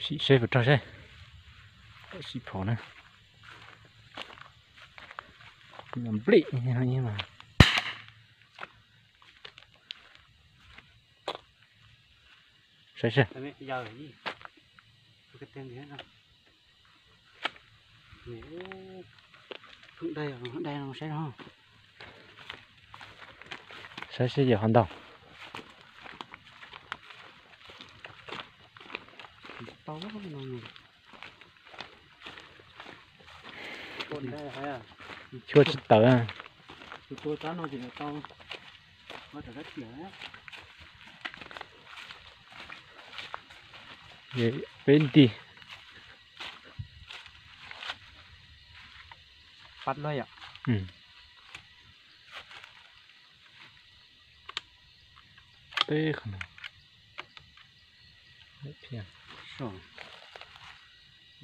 Sim seb puas raug seb. Sim phom na. Nplim mas. Saib seb. Saib seb yog ho ntau. Chua tsis tawm. Peb nti. Pab loj yom. Teb qhov no.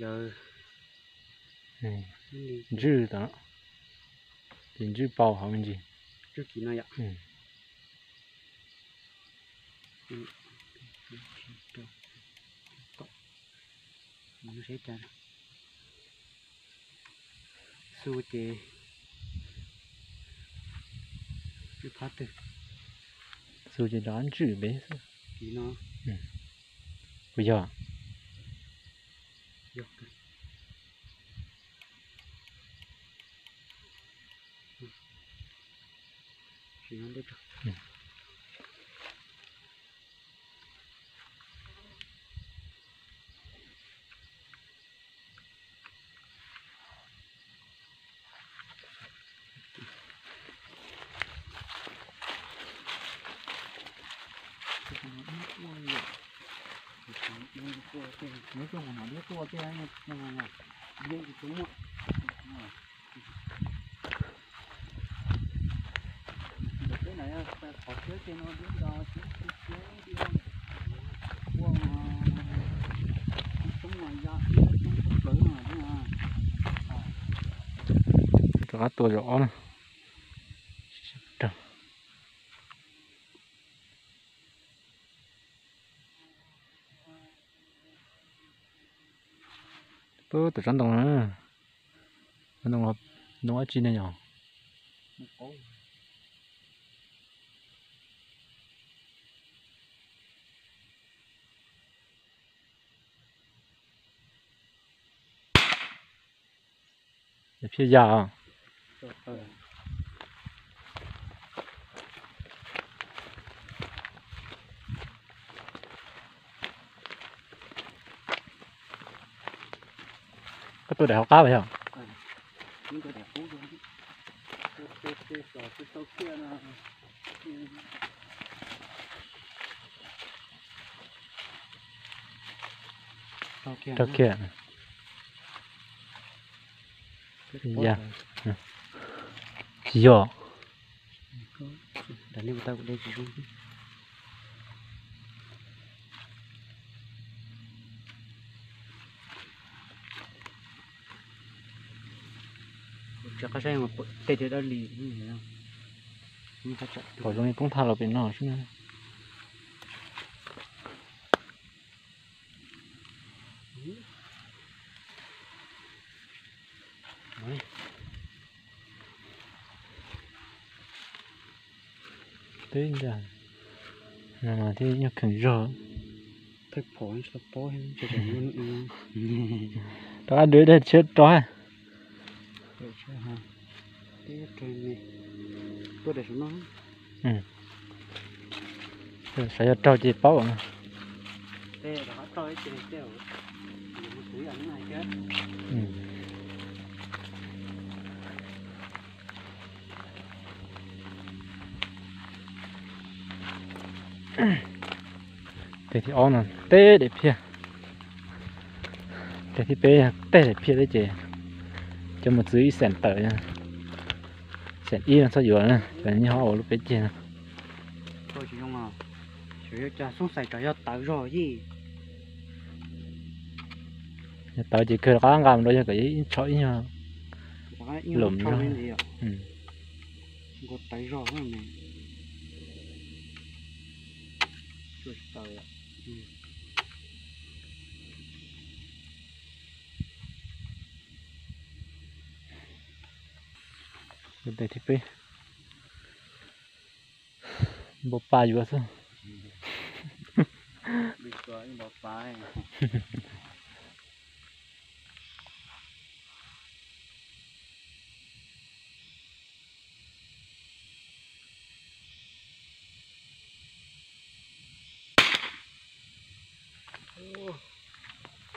Yawg. Ntswj tod, ces ntswj pau hauv me ntsis. Ntswj kiv no yom. Xu ces, xu ces rov ntswj pem xwb. Kiv no. Puas yog? Rov qab tua zaum ob na. Pub tom tsob ntoo na. Ntoo, ntoo dab tsi ne yom? Phiaj yam. Koj tua daim hauv qab yog? Rau kiag. Tsis yog. Pom zoo li koob thaj los pem no xwb na. Teb ntag, no mas thiaj nyuag kheev zog. Rov qab dwb dej tshiab rau. Xav yog raug ces paub no. Tes thib ob no teb daim phiaj. Tes thib peb yog teb daim phiaj thiab ces cov mos txwv ib xeem tawm, xeem ib no txhob yuav na, cov nyob hauv lub peb ceg no. Yog tawv ces kawg rov qab nqa mus rau yog kom ib tsho ib nyuag lum zog. Nkaus tawv zog ne. Tsuas tsis tawv. Tes thib peb. Npau pa yuav xwb.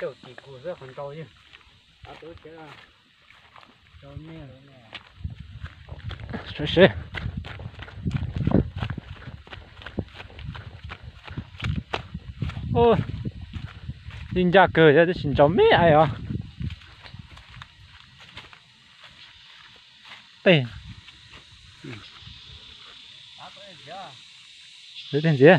Caum tim kuv xwb qhov ntau yeej. Seb seb. Yeej ncaj kawg thiab tab sis ntsaum me aiv os. Tej, tej ntxiv.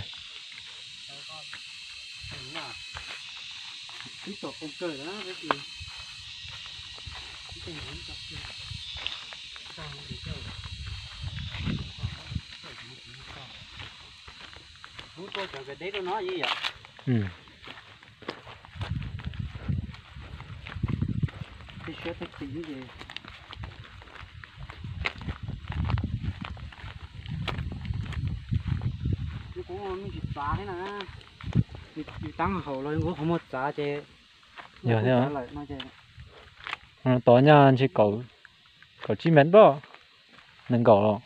Tej siab tej tim ces kuv me ntsis txav thiab na. Yus tab haum los yus qhov muag txav ces yog thiab lawm no ces. Tod nyaj ntshe kaum tsib mev npaj, nees nkaum los.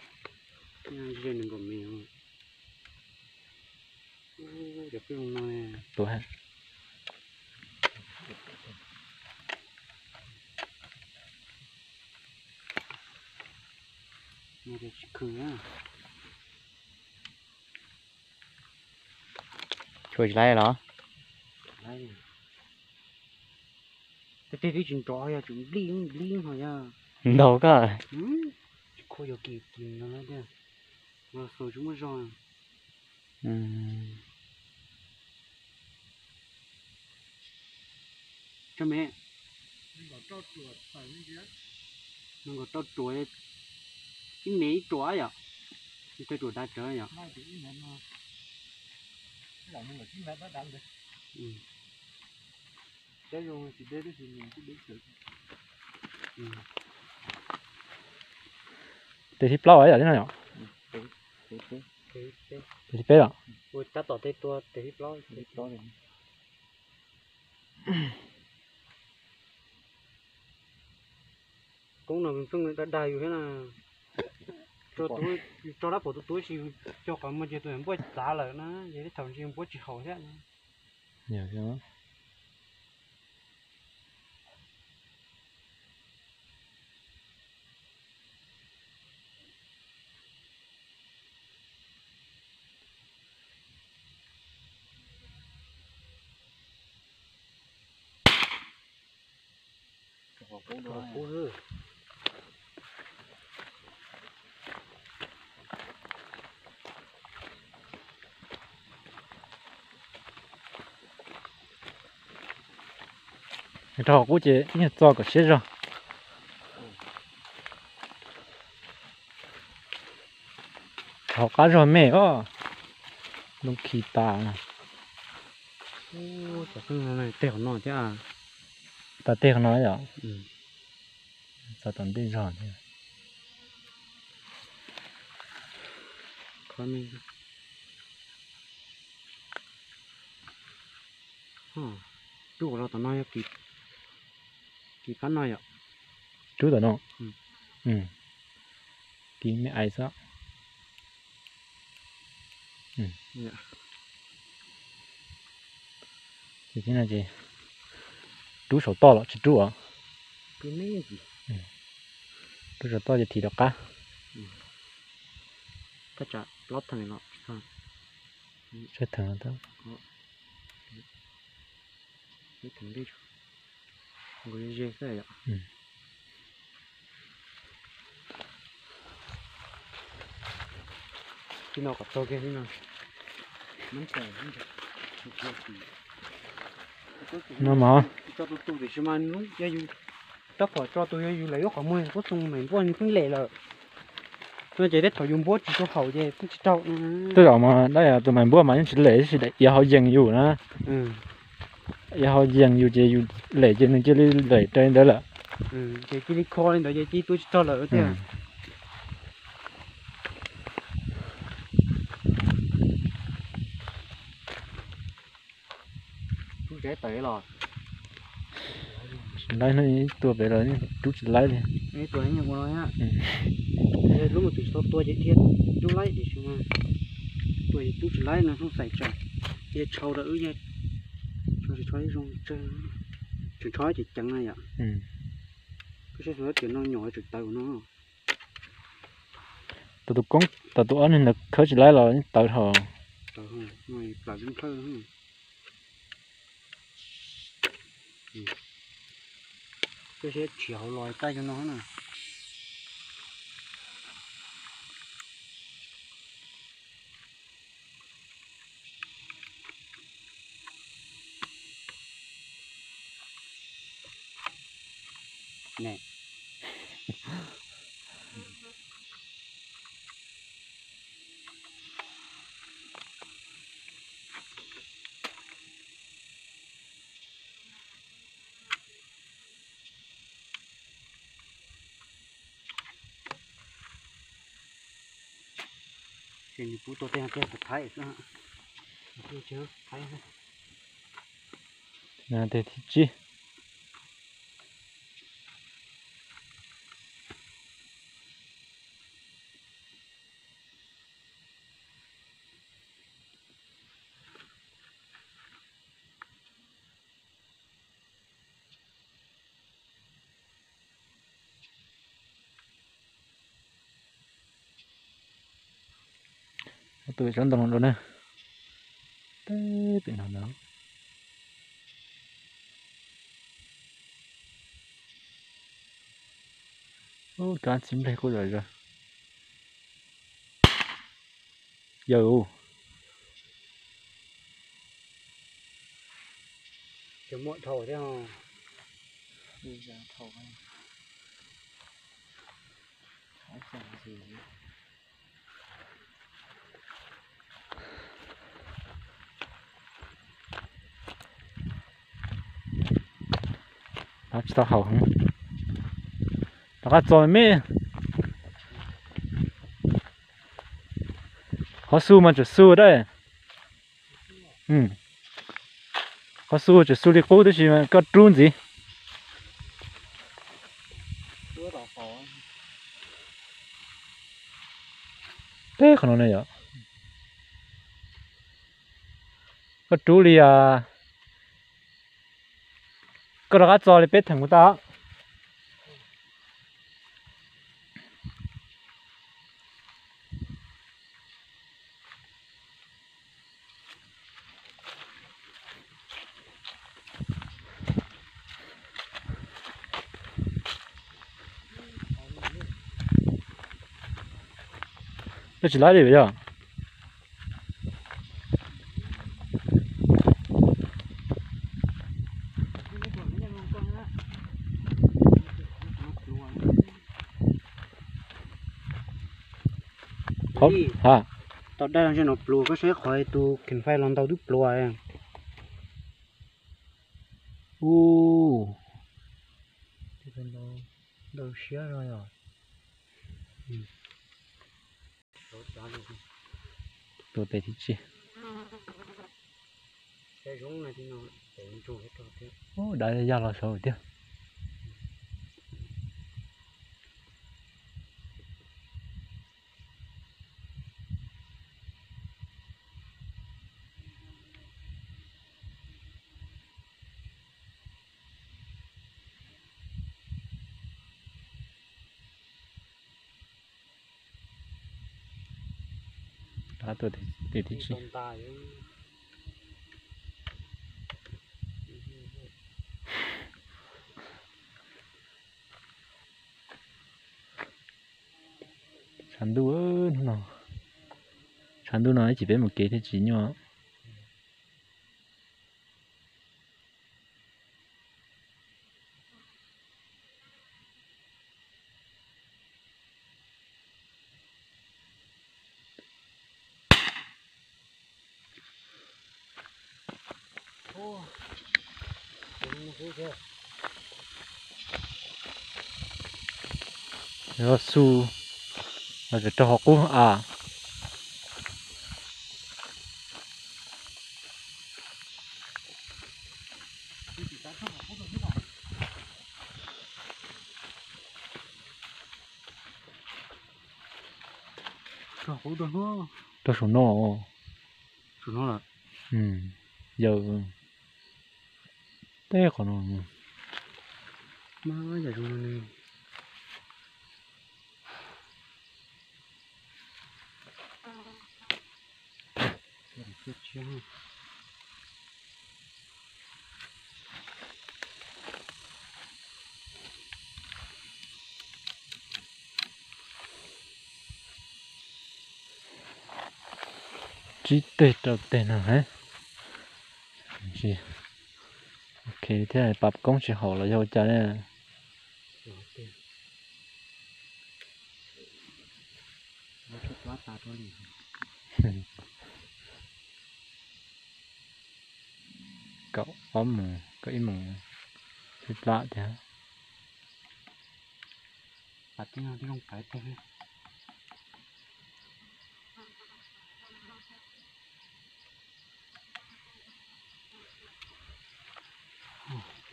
Tshuav tsis laib los? Tej twb tsis nrov yog tsum nplij nplij ho yog. Ntau koj. Tsis khua yog kis kis no thiab. Los xaus tsis muaj zog. Tso me, nees nkaum rau ruam, ib me ib ruam yom, ib ruam dav tsawv yom. Tes thib plaub yom, no yom. Tes thib peb los. Koob no txeej dag dag yus thiab na. Tso dab pom tus tub si, cog qhov muag ces tus npua txav lawm na, ces thaum ntshe npua tsis haum thiab. Rau hauv qub ces ib nyuag txo kom siab zog. Hauv qab zog me os, ntoo khi tas. Tej qhov no thiab, tas tej qhov no yom. Txog tom ntej zog thiab. Rub los tom no yog kis qab no yom. Rub tom no. Kis me ais xwb. Ces rub saum toj los tsis rub os. Rub saum toj ces thim rov qab. Sab theem. No mas. Tab pom tso tus yog yus lawm ib qhov muag, pob txoos mais npuaj nws pheej lem lawm. No ces tej thaum yus npuab tsis tau haum ces pheej tsis raug. Tej zaum mas dab tus mais npuaj mas yeej tsis lem, tab sis daim iav hauv yees yus na. Iav hauv yees yus ces yus lem ces nws cia li lem raws li ntawd lawm. Ces cia li kho li ntawd ces cia li tua tsis raug lawm thiab. Tsis laib no, ib tua pem los rub tsis laib li. Tua ib nyuag ua no, lub mus tus tsis tau tua ces dhia rub laib tiam sis mas tua ces rub tsis laib no, hnub xais tsam yog tshau rau wb yog tsis tshau ib zoo tsawg, tseem tshau ces ceev na yom. Koj saib tias no nyuam tseem tawv no. Tus koob tas tus ob neeg ntawd khawb tsis laib los tawv dhau. Koj saib tsis hauv los tag zoo no na. Ces nws pub tua tej no thiab, Thaib xwb. Tes thib tsib. Tus tsob ntoo no na. Teb pem no na. Ub, kab txib nplej quj zom zaws. Yawm. Tsis muaj dhau thiab. Tsis tau haum heev. Rov qab txo me. Qhov xu mas tseem xu dab. Qhov xu tseem xu li qub tab sis koj rub ntxiv. Peb qhov no na yom. Koj rub li, koj rov qab txo li peb theem kuv tau. Koj tsis laib li yog. Tau dai los ntsia no pluas, koj saib qhov tus kheem fais los ntau twb pluas. Ub, ntau siab no yog. Tua tes thib tsib. Ub, dab yaj los saud tiag. Rov qab tua tes thib tsib. Tshav ntuj, hnub no tshav ntuj no ib chim peb mus kev thiaj tsis nyuaj. Yog xu los tseem raug qhov qub a. Rau saum no. Yawm teb qhov no. Tsib teg rau teg no hab. Ok thiab, pab koob tsis haum los yog ua cas ne? Kaum ob moos, kaum ib moos, tsib plab thiab.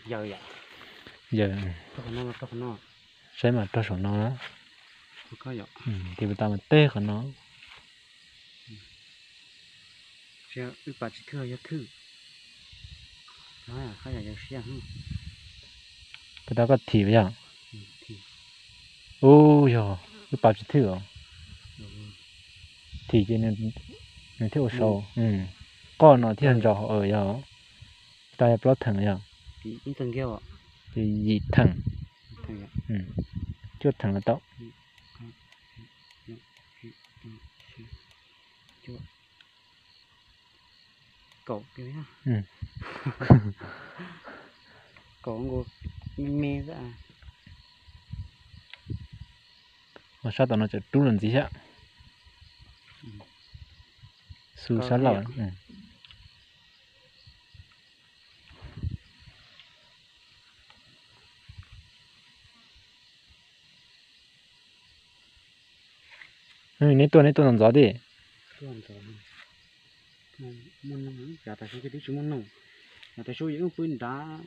Yawm, saib mas rau saum no na. Tis puas tas mas teg qhov no. Puas tas koj thim yog? Ub yog, wb pab tsis thwj os. Thim ces nws thiaj ua sau. Qoj no thiaj ntsaus hauv yog. Tas yog plaub theem yog? Ces yim theem. Cuaj theem los tau. Sab tom no tseem rub los ntxiv thiab. Xu sab laug. Neb tuaj, neb tuaj ntxov ntxov thiab. Yav tas su twb tsis muaj noog, yav tas su yeej pw nrad,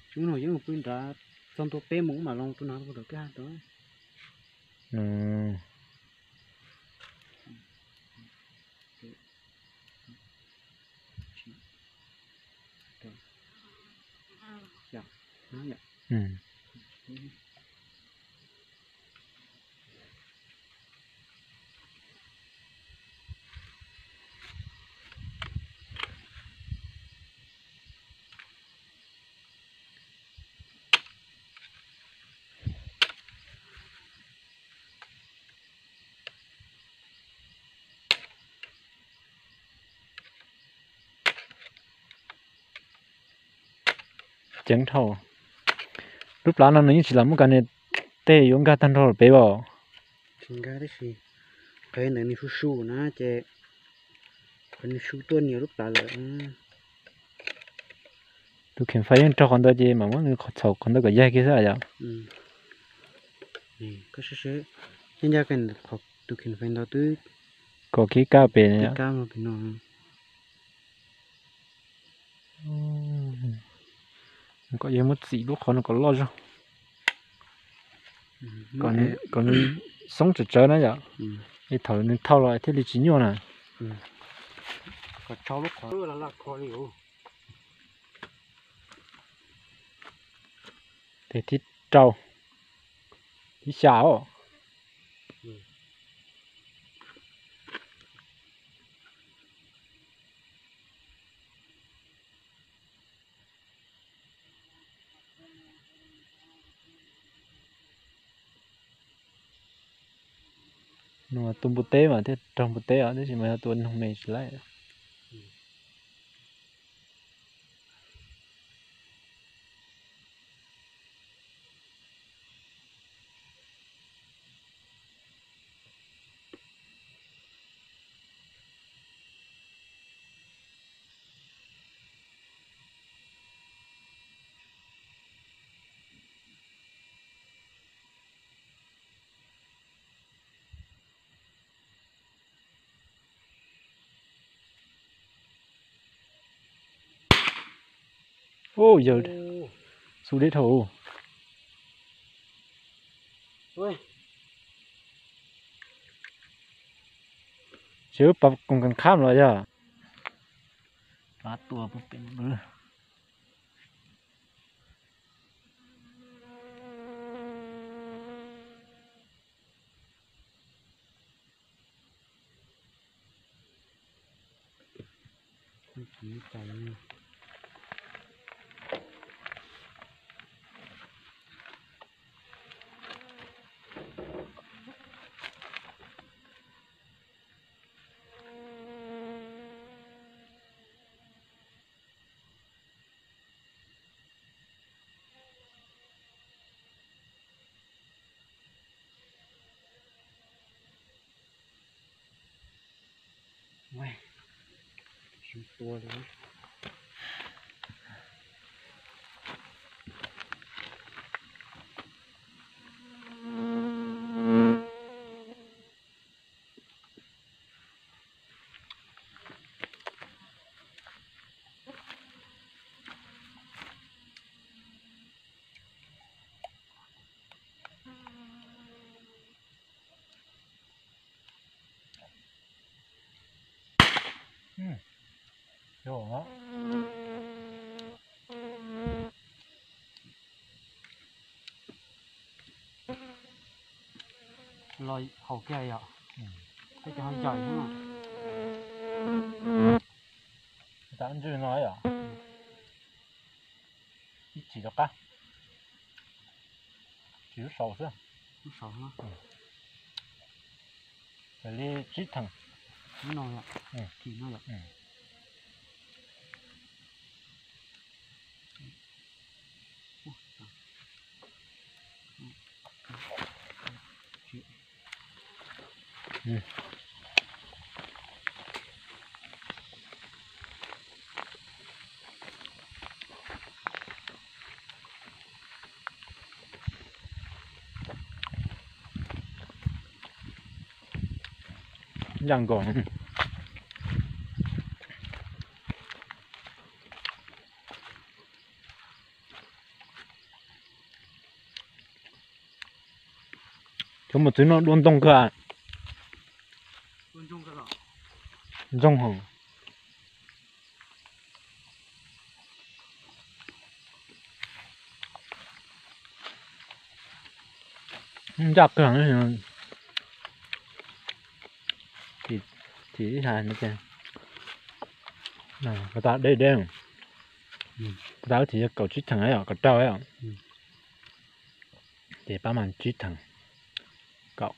tsis muaj noog yeej pw nrad, txog ntua peb moos mam los rau no rau tom kwj ha tod. Ceev dhau. Lub plab no nws yeej tsis lam muaj kas nias tej yuav nkag tag nrho pem as. Tsis nkag tab sis qhov ntawd nws su su na ces qhov nws su tuaj nias lub plab lawm. Tus kheem fais yeej raug qhov ntawd ces mam muab nws txhaum qhov ntawd kom yaig kiag xwb yom. Koj saib seb, nyob ncaj tus kheem fais ntawd twb kom kiag kab pem no. Kom yog muab txim lub qhov no kom loj zog. Kom nws xoob tsawv tsawv na yom. Es thaum nws thau los thiaj li tsis nyuaj na. Tes thib rau, thib xya os. Nws tua npua teb mas thiaj raug npua teb os, tab sis mas yog tua noog me tsis laib. Yawg, xu deb dhau. Tsis wb pab koom kas khab los yog pab tua pub pem npwb. Los haum kiag yom. Peb cov ho yam no. Tam ntswg no yom. Ib chim rov qab. Tsis lub saud xwb. Lub saud. Li tsib theem. Lub no yom. Chim no yom. Ncaj nkaus. Cov mos txwv no dua ntoo kawg. Ntsoog hos. Ncaj kawg. Thim ib hais no ces, ko taw deb deb, ko taw thim yog kaum tsib theem yom, kaum rau yom. Ces pab mas tsib theem, kaum,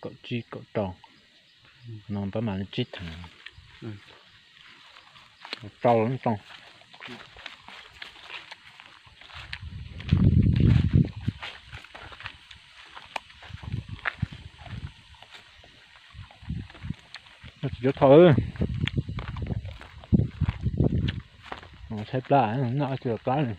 kaum tsib, kaum rau. No pab mas tsib theem, kaum rau lawm no. Tsis cuab thau, tshaib plab, noj tsis tau plab li.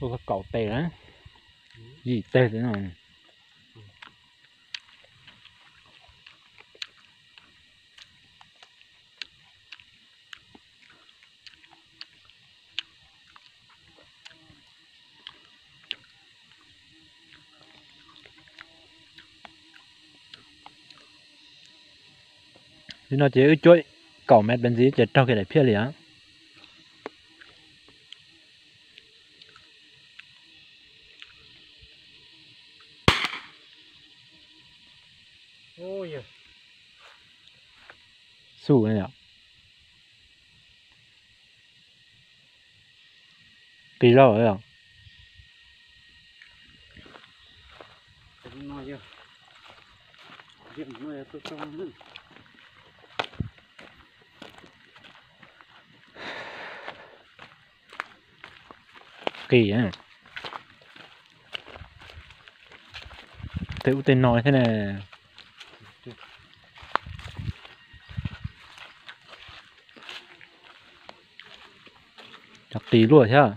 Ua kaum tes na, yim tes no. Li no ces wb cuab kaum mev pev ntxiv ces raug kiag daim phiaj li os. Xub yom. Qis zaub os. Qis. Tej ub tej no thiab ne. Cov qis luaj thiab.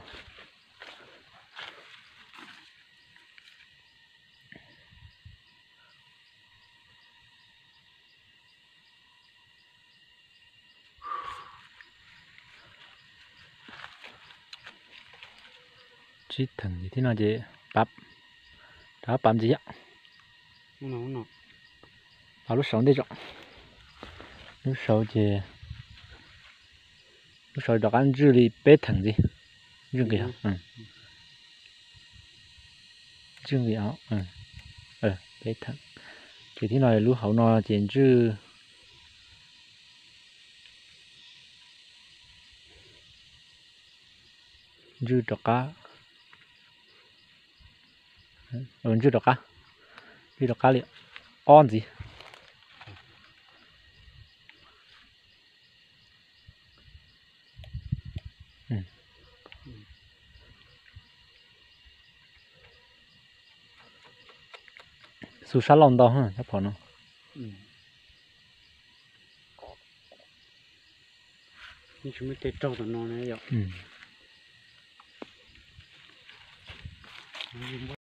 Tsib theem thib no ces pab, rov qab pab ntxiv yom. Pab lub saud ntej tso. Lub saud ces, lub saud rov qab ntswj li peb theem ntxiv. Ntswj nqis, ntswj nqis, peb theem. Ces thib no lub hauv no ces ntswj, ntswj rov qab, ntswj rov qab, ntswj rov qab li ob ntxiv. Xu sab laug ntau cov phom no. Tsis muaj tej raug tom no na yom.